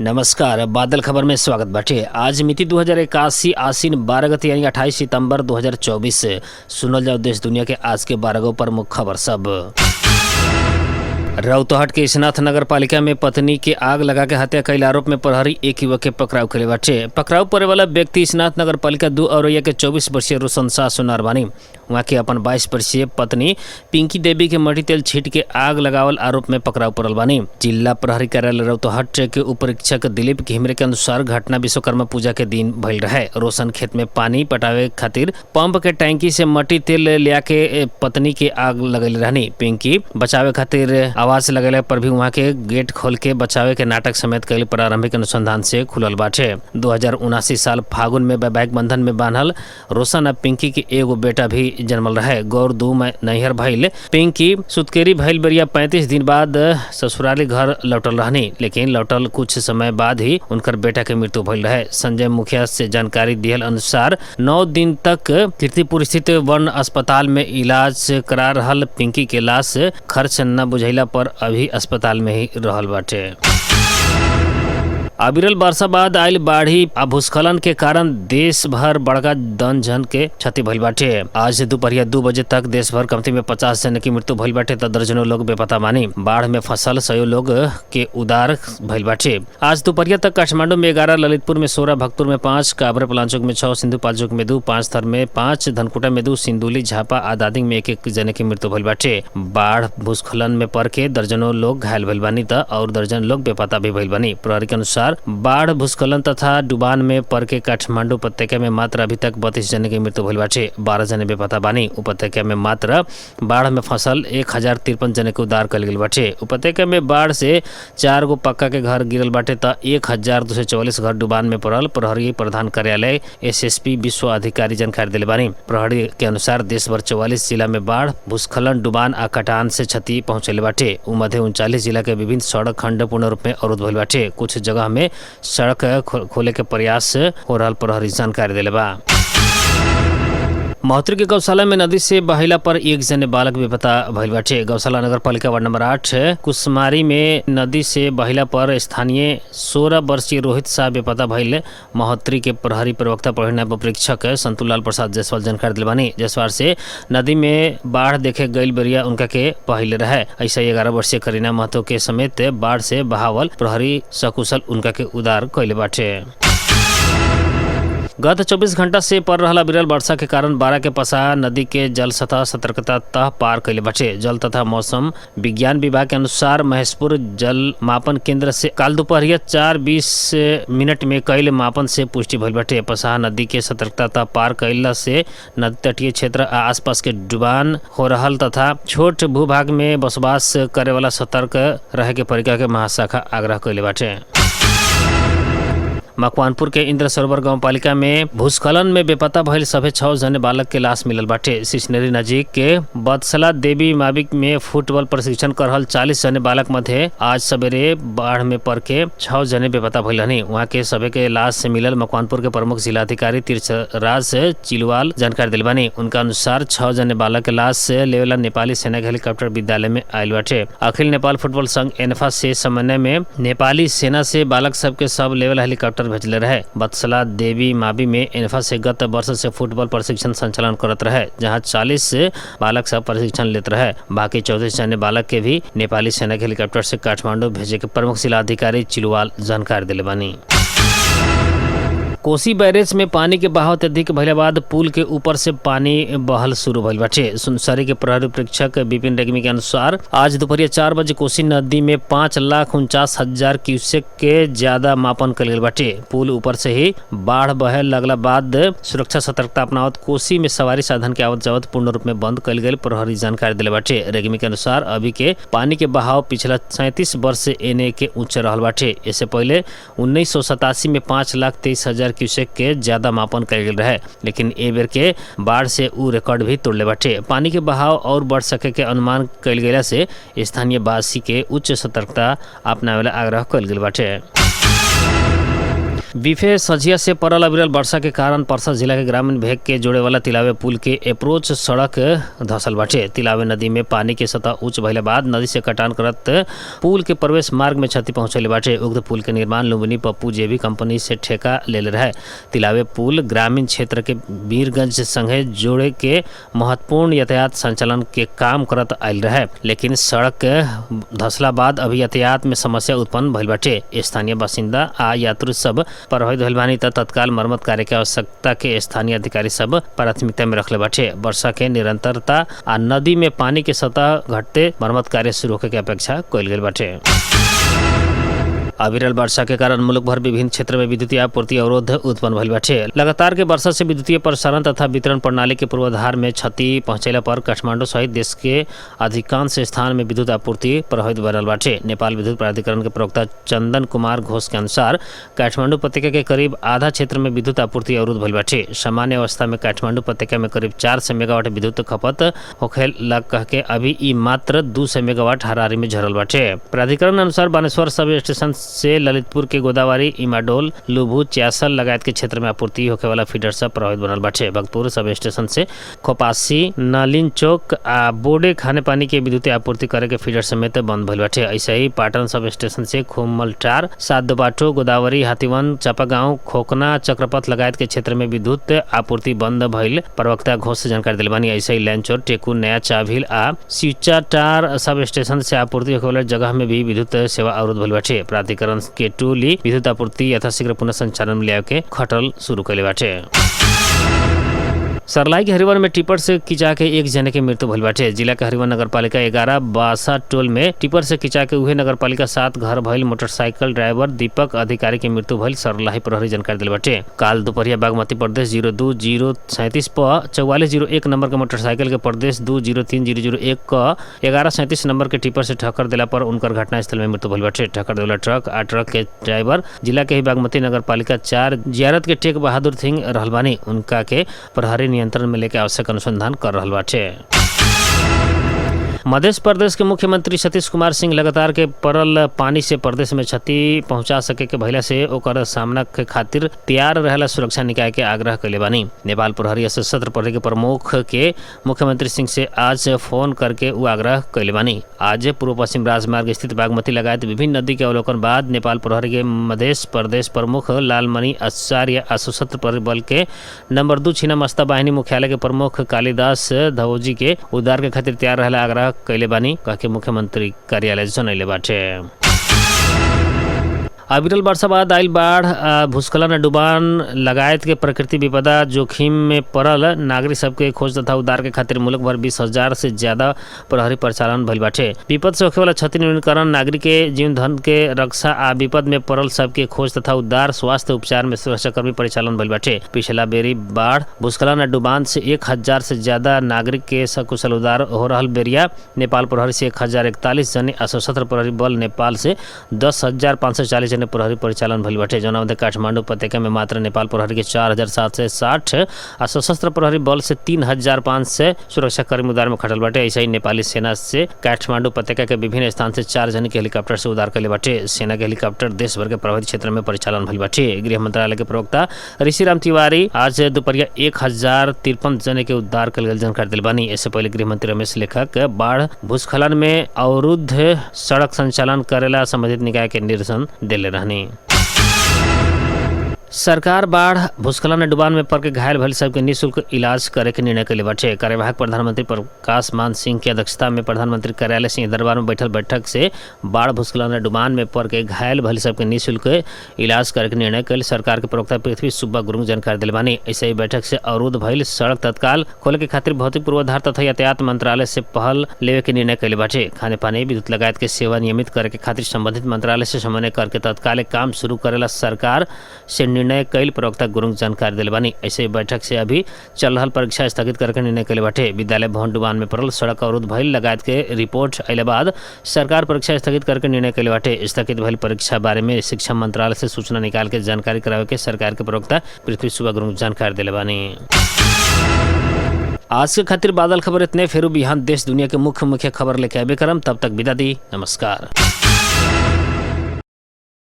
नमस्कार, बादल खबर में स्वागत बाटे। आज मिति 2081 आश्विन 12 गते यानी 28 सितंबर 2024। सुनल जाओ देश दुनिया के आज के 12 गो प्रमुख खबर सब। रौतहट के ईशनाथ नगर पालिका में पत्नी के आग लगा के हत्या कैल आरोप में प्रहरी एक युवक के पकड़ाव कैले बाटे। पकड़ाव पड़े वाला व्यक्ति ईशनाथ नगर पालिका 2 औरैया के 24 वर्षीय रोशन शाह सोनार बानी। वहाँ के अपन 22 वर्षीय पत्नी पिंकी देवी के मटी तेल छीट के आग लगावल आरोप में पकड़ाव पड़ल बानी। जिला प्रहरी कार्यालय रौतहट के उपरीक्षक दिलीप घिमरे के अनुसार घटना विश्वकर्मा पूजा के दिन भइल रहे। रोशन खेत में पानी पटावे खातिर पंप के टैंकी से मटी तेल लिया के पत्नी के आग लगैले रहनी। पिंकी बचावे खातिर आवाज लगेला पर भी वहाँ के गेट खोल के बचावे के नाटक समेत कई प्रारंभिक अनुसंधान से खुलल बाटे। 2079 साल फागुन में वैवाहिक बंधन में बांधल रोशन आ पिंकी के एगो बेटा भी जन्मल रहे। गौर दू में नैहर भइल पिंकी सुतकेरी भइल बेरिया 35 दिन बाद ससुराली घर लौटल रहनी, लेकिन लौटल कुछ समय बाद ही उनकर बेटा के मृत्यु भइल रहे। संजय मुखिया से जानकारी दिहल अनुसार 9 दिन तक कीर्तिपुर स्थित वन अस्पताल में इलाज करा रहल पिंकी के लाश खर्च न बुझैला पर अभी अस्पताल में ही रहल बाटे। अविरल वर्षा बाद आयल बाढ़ी आ भूस्खलन के कारण देश भर बड़का दन जन के क्षति भइल बाटे। आज दोपहरिया 2 बजे तक देश भर कमती में 50 जन की मृत्यु भइल बाटे त दर्जनों लोग बेपता बानी। बाढ़ में फसल सयो लोग के उदार भइल बाटे। आज दोपहरिया तक काठमांडू में 11, ललितपुर में 16, भक्तपुर में 5, काभ्रे पलांचोक में 6, सिंधुपाल्चोक में 2, 5 थर में 5, धनकुटा में 2, सिंदुली झापा आ दादिंग में 1-1 जने की मृत्यु भइल बाटे। बाढ़ भूस्खलन में पड़ के दर्जनों लोग घायल भइल बानी त और दर्जन लोग बेपता भी भइल बानी। प्रहरी के अनुसार बाढ़ भूस्खलन तथा डुबान में पड़ के काठमांडू उपत्यका में मात्र अभी तक 32 जने की मृत्यु भइल बाटे, 12 जने बेपता बानी। उपत्यका में मात्र बाढ़ में फसल 1053 जने के उद्धार कल गेल बाटे। उपत्यका में बाढ़ से 4 गो पक्का के घर गिरल बाटे त 1244 घर डुबान में पड़ल प्रहरी प्रधान कार्यालय एसएसपी विश्व अधिकारी जानकारी दिले बानी। प्रहरी के अनुसार देश भर 44 जिला में बाढ़ भूस्खलन डुबान आ कटान से क्षति पहुंचले बाटे। उ मध्य 39 जिला के विभिन्न सड़क खंड पूर्ण रूप में अवरुद्ध भइल बाटे। कुछ जगह में सड़क खोले के प्रयास हो रहा प्रहरी जानकारी दिले बा। महोत्तरी के गौशाला में नदी से बहिला पर एक जने बालक बेपता भइल बाटे। गौशाला नगर पालिका वार्ड नंबर 8 कुसमारी में नदी से बहिला पर स्थानीय 16 वर्षीय रोहित शाह बेपता भइल। महोत्तरी के प्रहरी प्रवक्ता प्रहरी नायब उपरीक्षक संतुलाल प्रसाद जायसवाल जानकारी दिले बानी। जायसवाल से नदी में बाढ़ देखे गईल बेरिया उनका के पहिले रहे। ऐसा 11 वर्षीय करीना महतो के समेत बाढ़ से बहावल प्रहरी सकुशल उनका के उदार कैले बाटे। गत 24 घंटा से पड़ रहा विरल वर्षा के कारण बारा के पसा नदी के जल सतह सतर्कता तह पार कैले बाटे। जल तथा मौसम विज्ञान विभाग के अनुसार महेशपुर जल मापन केंद्र से काल दोपहरिया 4:20 में कैल मापन से पुष्टि भइल बाटे। पसाह नदी के सतर्कता तह पार कैला से नदी तटीय क्षेत्र आ आसपास के डुबान हो रहल तथा छोट भूभाग में बसोबास करे वाला सतर्क रहे के परिका के महाशाखा आग्रह कैले बाटे। मकवानपुर के इंद्र सरोवर गांव पालिका में भूस्खलन में बेपता भइल सभे 6 जने बालक के लाश मिलल बाटे। सिसनेरी नजीक के बदसला देवी माविक में फुटबॉल प्रशिक्षण कर रहल 40 जने बालक मध्य आज सवेरे बाढ़ में पड़ के 6 जने बेपता भइल हनी। वहाँ के सभे के लाश से मिलल मकवानपुर के प्रमुख जिलाधिकारी तीर्थराज चिलवाल जानकारी दिल बानी। उनका अनुसार 6 जने बालक के लाश से लेवेला नेपाली सेना के हेलीकॉप्टर विद्यालय में आयल बाटे। अखिल नेपाल फुटबॉल संघ एनफा से समन्वय में नेपाली सेना से बालक सबके सब लेवल हेलीकॉप्टर भेजले रहे। बत्सला देवी माबी में एनफा से गत वर्ष से फुटबॉल प्रशिक्षण संचालन करत रहे, जहां 40 बालक सब प्रशिक्षण लेत रहे। बाकी 34 जने बालक के भी नेपाली सेना के हेलीकॉप्टर से काठमांडू भेजे के प्रमुख जिलाधिकारी चिलवाल जानकारी दिले बानी। कोसी बैरेज में पानी के बहाव अत्यधिक भइला बाद पुल के ऊपर से पानी बहल शुरू भइल बाटे। सुनसरी के प्रहरी प्रेक्षक विपिन रेग्मी के अनुसार आज दोपहरिया 4 बजे कोसी नदी में 5,49,000 क्यूसेक के ज्यादा मापन कल गेल बाटे। पुल ऊपर से ही बाढ़ बहे लगला बाद सुरक्षा सतर्कता अपनावत कोसी में सवारी साधन के आवत जावत पूर्ण रूप में बंद कल गेल प्रहरी जानकारी दिले बाटे। रेग्मी के अनुसार अभी के पानी के बहाव पिछला 37 वर्ष से एने के ऊंच रहल बाटे। इससे पहले 1987 में 5,23,000 क्यूसेक के ज्यादा मापन कल गेल रहे, लेकिन ए बेर के बाढ़ से ऊ रिकॉर्ड भी तोड़ले बाटे। पानी के बहाव और बढ़ सके के अनुमान कल गेला से स्थानीय वासी के उच्च सतर्कता अपनावेला आग्रह कल गेल बाटे। बीफे सझिया से पड़ल अविरल वर्षा के कारण परसा जिला के ग्रामीण भेग के जोड़े वाला तिलावे पुल के अप्रोच सड़क धसल बाटे। तिलावे नदी में पानी के सतह उच्च भइला बाद नदी से कटान करत पुल के प्रवेश मार्ग में क्षति पहुंचले बाटे। उक्त पुल के निर्माण लुम्बिनी पप्पू जेबी कंपनी से ठेका लेले रहे। तिलावे पुल ग्रामीण क्षेत्र के वीरगंज संगे जोड़े के महत्वपूर्ण यातायात संचालन के काम करत आयल रहे, लेकिन सड़क धसला बाद अभी यातायात में समस्या उत्पन्न भइल बाटे। स्थानीय बासिन्दा आ यात्रु सब प्रभावित भइल बानी त तत्काल मरम्मत कार्य के आवश्यकता के स्थानीय अधिकारी सब प्राथमिकता में रखले बाटे। वर्षा के निरंतरता आ नदी में पानी के सतह घटते मरम्मत कार्य शुरू होखे के अपेक्षा कइल गेल बाटे। अविरल वर्षा के कारण मुल्क भर विभिन्न क्षेत्र में विद्युतीय आपूर्ति अवरोध उत्पन्न भइल बाटे। लगातार के वर्षा से विद्युतीय प्रसारण तथा वितरण प्रणाली के पूर्वाधार में क्षति पहुंचैला पर काठमांडू सहित देश के अधिकांश स्थान में विद्युत आपूर्ति प्रभावित बनल बाटे। नेपाल विद्युत प्राधिकरण के प्रवक्ता चंदन कुमार घोष के अनुसार काठमांडू उपत्यका के करीब आधा क्षेत्र में विद्युत आपूर्ति अवरुद्ध भइल बाटे। सामान्य अवस्था में काठमांडू उपत्यका में करीब 400 मेगावाट विद्युत खपत होखे लग कह के अभी ई मात्र 200 मेगावाट हरारी में झरल बाटे। प्राधिकरण अनुसार बानेश्वर सब स्टेशन से ललितपुर के गोदावरी, इमाडोल, लुभू, च्यासल लगायत के क्षेत्र में आपूर्ति होखे वाला फीडर सब प्रभावित बनल बाटे। भक्तपुर सब स्टेशन से खोपासी, नलिन चौक आ बोडे खाने पानी के विद्युत आपूर्ति करे के फीडर समेत बंद भइल बाटे। ऐसे ही पाटन सब स्टेशन से खुमलटार, सातबाटो, गोदावरी, हाथीवन, चापागांव, खोकना, चक्रपथ लगायत के क्षेत्र में विद्युत आपूर्ति बंद भइल प्रवक्ता घोष से जानकारी दिल बानी। ऐसे ही लैंचोर, टेकू, नया चाभिल आ सिचाटार सब स्टेशन से आपूर्ति होखे वाला जगह में भी विद्युत सेवा अवरुद्ध भइल बाटे। प्राधिकरण के टोली विद्युत आपूर्ति यथाशीघ्र पुनः संचालन में लिया के खटल शुरू कैले बाटे। सरलाई के हरिवन में टिपर से किचा के एक जने के मृत्यु भइल बाटे। जिला के हरिवन नगरपालिका 11 बासा टोल में टिपर से किचा के उहे नगरपालिका 7 घर भइल मोटरसाइकिल ड्राइवर दीपक अधिकारी के मृत्यु भइल सरलाही प्रहरी जानकारी दिल बाटे। काल दोपहरिया बागमती प्रदेश 02037 प 4401 नंबर के मोटरसाइकिल के प्रदेश 203001 क 1137 नंबर के टिपर से ठक्कर देला पर उनकर घटनास्थल में मृत्यु भइल बाटे। ठक्कर देला ट्रक आ ट्रक के ड्राइवर जिला के ही बागमती नगरपालिका 4 जियारत के टेक बहादुर सिंह रहल बानी। उनका के प्रहरी नियंत्रण में लेके आवश्यक अनुसंधान कर रहल बाटे। मध्य प्रदेश के मुख्यमंत्री सतीश कुमार सिंह लगातार के पड़ल पानी से प्रदेश में क्षति पहुंचा सके के भइला से ओकर सामना के खातिर तैयार रहेला सुरक्षा निकाय के आग्रह कैले बानी। नेपाल प्रहरी सशस्त्र प्रहरी के प्रमुख के मुख्यमंत्री सिंह से आज फोन करके उ आग्रह कैले बानी। आज पूर्व पश्चिम राजमार्ग स्थित बागमती लगायत विभिन्न नदी के अवलोकन बाद नेपाल प्रहरी के मध्य प्रदेश प्रमुख लालमणि आचार्य आ सशस्त्र प्रहरी बल के नंबर 2 छिन्नमस्ता वाहिनी मुख्यालय के प्रमुख कालिदास धवोजी के उद्धार के खातिर तैयार रहेला आग्रह कैले बानी कह के मुख्यमंत्री कार्यालय जनैले बाटे। अविरल वर्षा बाद आयल बाढ़, भूस्खलन, डुबान लगायत के प्रकृति विपदा जोखिम में पड़ल नागरिक सबके खोज तथा उद्धार के खातिर मुल्क भर 20,000 से ज्यादा प्रहरी परिचालन भइल बाटे। विपद से होखे वाला क्षति न्यूनीकरण, नागरिक के जीवन धन के रक्षा आ विपद में पड़ल सबके खोज तथा उद्धार, स्वास्थ्य उपचार में सुरक्षाकर्मी परिचालन भइल बाटे। पिछला बेरी बाढ़, भूस्खलन आ डुबान से 1,000 से ज्यादा नागरिक के सकुशल उद्धार हो रहल बेरिया नेपाल प्रहरी से 1,041 जने आ सशस्त्र प्रहरी बल नेपाल से 10,540 जने प्रहरी परिचालन भइल बाटे। जौना मध्ये काठमाडौँ उपत्यका में मात्र नेपाल प्रहरी के 4,760 आ सशस्त्र प्रहरी बल से 3,500 सुरक्षाकर्मी उद्धार में खटल बाटे। ऐसे ही नेपाली सेना से काठमाडौँ उपत्यका के विभिन्न स्थान से 4 जन के हेलीकॉप्टर से उद्धार कैले बाटे। सेना के हेलीकॉप्टर देश भर के प्रभावित क्षेत्र में परिचालन भइल बाटे। गृह मंत्रालय के प्रवक्ता ऋषिराम तिवारी आज दोपहरिया 1,053 जने के उद्धार कल गेल जानकारी दिल बानी। इससे पहले गृहमंत्री रमेश लेखक बाढ़ भूस्खलन में अवरुद्ध सड़क संचालन करेला संबंधित निकाय के निर्देशन देले रहनी। सरकार बाढ़, भूस्खलन डुबान में पड़ के घायल भइल सबके निःशुल्क इलाज करे के निर्णय कैले बाटे। कार्यवाहक प्रधानमंत्री प्रकाश मान सिंह के अध्यक्षता में प्रधानमंत्री कार्यालय सिंह दरबार में बैठल बैठक से बाढ़, भूस्खलन डुबान में पड़ के घायल भइल सबके निःशुल्क इलाज करे के निर्णय कैल सरकार के प्रवक्ता पृथ्वी सुब्बा गुरुंग जानकारी दिले बानी। ऐसे ही बैठक से अवरुद्ध भइल सड़क तत्काल खोले के खातिर भौतिक पूर्वाधार तथा यातायात मंत्रालय से पहल लेवे के निर्णय कैले बाटे। खाने पानी, विद्युत लगायत के सेवा नियमित करे के खातिर संबंधित मंत्रालय से समन्वय करके तत्काल काम शुरू करेला सरकार से निर्णय कैल प्रवक्ता गुरुंग जानकारी दिले बानी। ऐसे बैठक से अभी चल रहल परीक्षा स्थगित करके निर्णय कैले बाटे। विद्यालय भवन डुबान में पड़ल सड़क अवरुद्ध भइल लगायत के रिपोर्ट अइला बाद सरकार परीक्षा स्थगित करके निर्णय कैले बाटे। स्थगित भइल परीक्षा बारे में शिक्षा मंत्रालय से सूचना निकाल के जानकारी करावे के सरकार के प्रवक्ता पृथ्वी सुब्बा गुरुंग जानकारी दिले बानी। आज के खातिर बादल खबर इतने। फेरू बिहान देश दुनिया के मुख्य मुख्य खबर लेके आबे करम। तब तक विदा दी। नमस्कार।